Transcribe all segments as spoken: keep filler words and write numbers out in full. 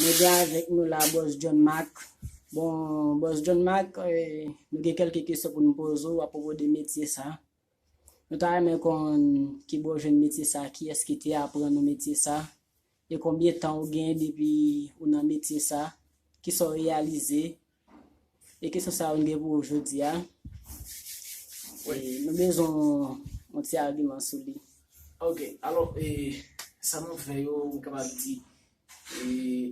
Nou gen avèk nou la Bòs John Marc. Bon, Bòs John Marc, eh, nou gen kèlke kesyon pou nou poze w apwopo de metye sa. Nou ta renmen konn ki bò w jwenn metye sa, kiyès ki te aprann ou metye sa, e konbyen tan ou gen depi ou nan metye sa, kisa w reyalize, e kesyon sa yo nou gen pou ou jodi a. E nou bezwen yon ti agiman sou li. Ok, alò, e, sa nou fè yo, m kapab di, e,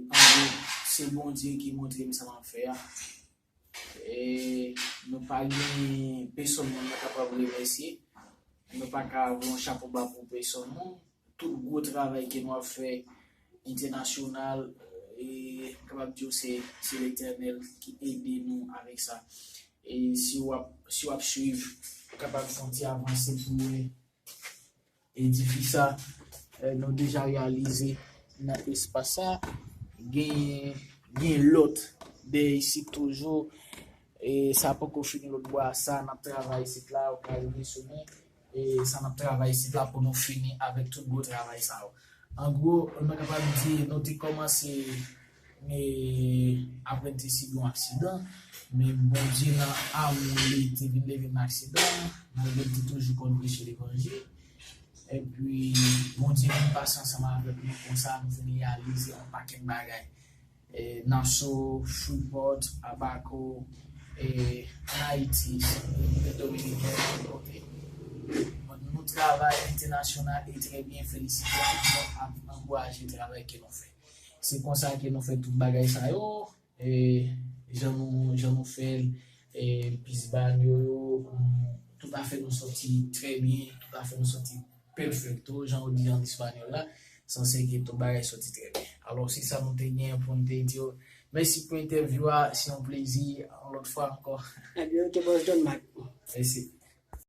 an gwo, se Bondye ki montre m sa m ap fè a. E nou pa gen pèsonn moun nou kapab remèsye. Nou pa ka voye yon chapo ba pou pèsonn moun. Tout gwo travay ke nou ap fè entènasyonal, e, m kapab di w se, se Letènèl ki ede nou avèk sa. E si w ap, si w ap swiv, ou kapab fè yon ti avanse pou wè edifis sa, eh, nou deja reyalize nan espas sa. Gen, gen lòt dèyè isit toujou. E sa poko fini lòt bò a sa, n ap travay isit la, ou ka rive sou mwen. E sa n ap travay isit la pou nou fini avèk tout gwo travay sa yo. An gwo, nou kapab di nou te kòmanse, e, apre n te sibi yon aksidan, men Bondye nan amou li te vin leve m nan aksidan an, malgre m te toujou konn preche levanjil. Epi, Bondye vin pase ansanm avèk nou konsa, nou vin reyalize yon pakèt bagay. E, Nassau, Freeport, Abaco, e, ann Ayiti, Repiblik Dominiken, kote nou travay entènasyonal e trè byen, felisite tout moun ap ankouraje travay ke nou fè. Se konsa ke nou fè tout bagay sa yo, e, jan nou, jan nou fè l, e, pis banyo yo, tout afè nou sòti trè byen, tout afè nou sòti perfecto, jan yo di an espanyòl la, sanse ke tout bagay sòti trè byen. Alò, se sa nou te gen pou n te di yo. Mèsi pou entèvyou a, se yon plezi, yon lòt fwa ankò. Ebyen, ok, Bòs John Marc. Mèsi.